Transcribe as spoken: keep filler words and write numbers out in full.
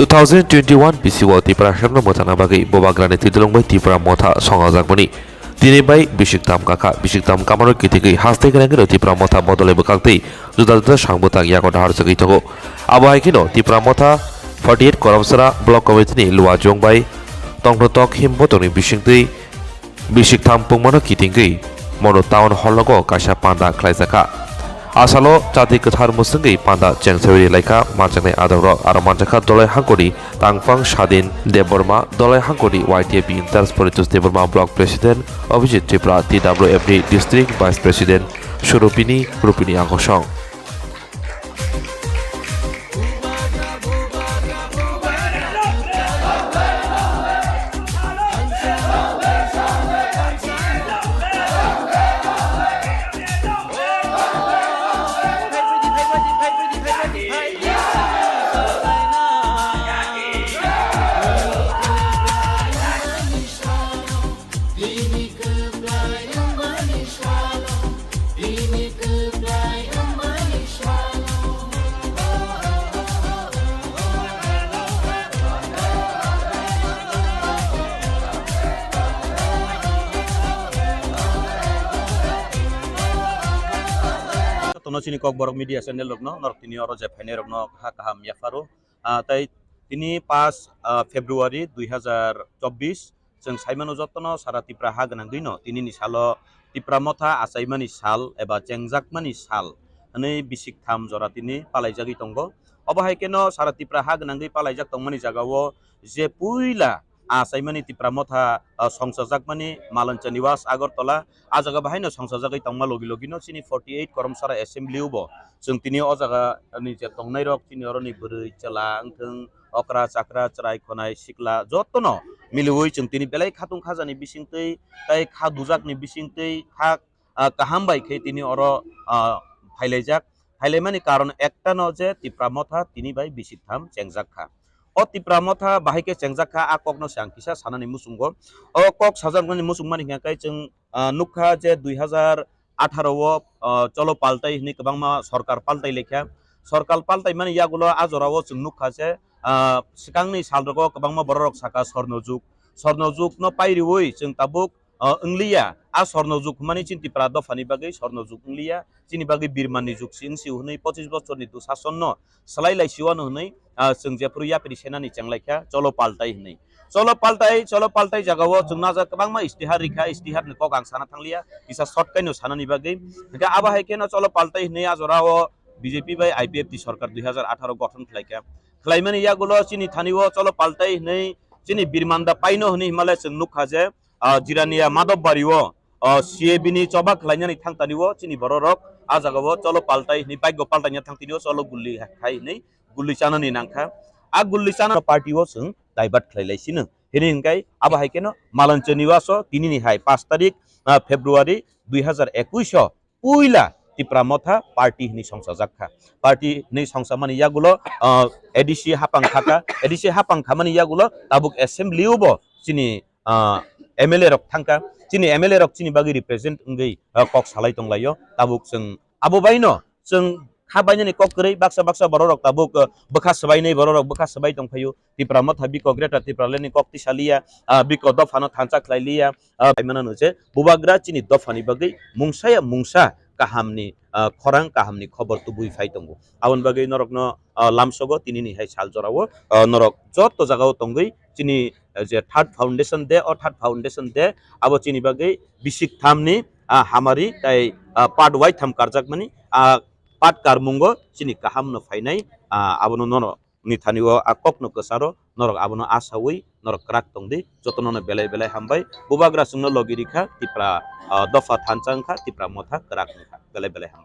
Two thousand twenty-one bisio Tiprasarokno mwthangna bagwi Bubagrani twidulung bai Tipra Motha songjakmani tini bai bisik tham kakha. Bisik tham kamaro kitingwi haste gwnangwino Tipra Motha bodolwi bwkhaktwi juda juda sang bwtang yago dahar chwgwi tongo. Abo hai kheno Tipra Motha forty eight Koromsara Block Committee ni Luajong bai tongthok him botongni bisingtwi bisik tham pungmano kitingwi Monu Town Hall logo kaisa panda khlaijakha. Asalo chati kwthar mwswngwi panda chengsawi ri laikha manjaknai adongrok, aro manjakha Dolai Hangkori Tangphang Sadin Debbarma, Dolai Hangkori Y T F in-charge Poritos Debbarma, Block President Abhijit Tripura, T W F ni District Vice President Surupini Rupini Angkosong. Tono chini Kokborok Media Channel rokno, norok tini oro je phainai rokno kha kaham yapharo. Ah, tai tini paanch, ah, February dui hazar chobbish, chwng saimano jotono sara Tipra ha gwnangwino tinini salo Tipra Motha achaimani sal eba chengjakmani sal hwnwi bisik tham jora tini palaijagwi tongo. Obo hai kheno sara Tipra ha gwnangwi palaijak tongmani jagao je puila achaimani Tipra Motha, ah, songchajakmani Malancha Niwas Agartala, ah jaga bahaino songchajagwi tongma logi logino chini forty eight Koromsara Assembly o bo chwng tini o jaga ni je tongnai rok chini oroni bwrwi chwla wngthwng, okra chakra chwrai khonai sikla jotono miliwi chwng tini belai khatung khajani bisingtwi tai kha dujakni bisingtwi kha, ah, kaham bai khe tini oro, ah, phailaijak. Phailaimani karon ektano je Tipra Motha tini bai bisik tham chengjak kha. O Tipra Motha bahai khe chengjak kha, a kokno se ang kisa sanani muchungo. O kok sajakmani muchungmani hwnkhe chwng, ah, nukha je dui hazar atharo o, ah, cholo paltai hwnwi kwbangma sorkar paltai laikha. Sorkar paltaimani yagulo a jorao chwng nukha je, ah, swkangni salrogo kwbangma bororok sakha sorno jug. Sorno jugno pairiwi chwng tabuk, ah, wngliya. A sorno jug hwnmani chini Tipra dophani bagwi sorno jug wngliya. Chini bagwi birmanni jug si wngsi hwnwi pochis bochorni dusasonno swlai laisiwano hwnwi, ah, chwng jephuru yapri senani chenglaikha, cholo paltai hwnwi. Cholo paltai, cholo paltai jagao chwng naja kwbangma istihar rikha, istiharni kok ang sana thangliya, kisa short kaino sanani bagwi. Hwnkhe abo hai kheno cholo paltai hwnwi a jorao B J P bai I P F T sorkar dui hazar atharo gothon khlaikha. Khlaimani yagulo chini thanio cholo paltai hwnwi chini birmanda paino hwnwi himale chwng nukha je, ah, Jirania Madhobbario, ah, C A B ni choba khlainani thangtanio chini bororok a jagao cholo paltai hwnwi bike paltaina thangtanio cholo gulli khai hwnwi gulli chanani nangkha. A gulli chana party o chwng divert khlai lai sino. Hini hwnkhe abo hai kheno Malancha Niwaso tinini hai paanch tarik, ah, February dui hazar ekush o puila Tipra Motha party hwnwi songchajak kha. Party hwnwi songchamani yagulo, ah, A D C hapang khakha, A D C hapang khamani yagulo tabuk assembly o bo chini, ah, M L A rok thangkha. Chini M L A rok chini bagwi represent wngwi, ah, kok salai tonglaio. Tabuk chwng abo baino chwng kha bainani kok kwrwi baksa baksa bororok tabuk, ah, bwkha swbainai bororok bwkha swbai tongphaio. Tipra Motha biko Greater Tipraland ni kok tisaliya, ah, biko dophano thansa khlailiya, ah, phaimano je bubagra chini dophani bagwi mungsaya mungsa kahamni, ah, khorang kahamni khobor tubui phai tongo. Aboni bagwi norokno, ah, lamsogo tinini hai sal jorao, ah, norok joto jagao tongwi chini, ah, je third foundation day, o third foundation day abo chini bagwi bisik thamni, ah, hamari tai, ah, part waitham karjakmani, ah, part karmungo chini kahamno phainai, ah, abono nono ni thani o a kokno kwcharo norok abono asawi norok kwrak tongdi, jotono no belai belai hambai. Bubagra chwngno logi rikha Tipra, ah, dopha thansa wngkha, Tipra Motha kwrak wngkha, belai belai hambai.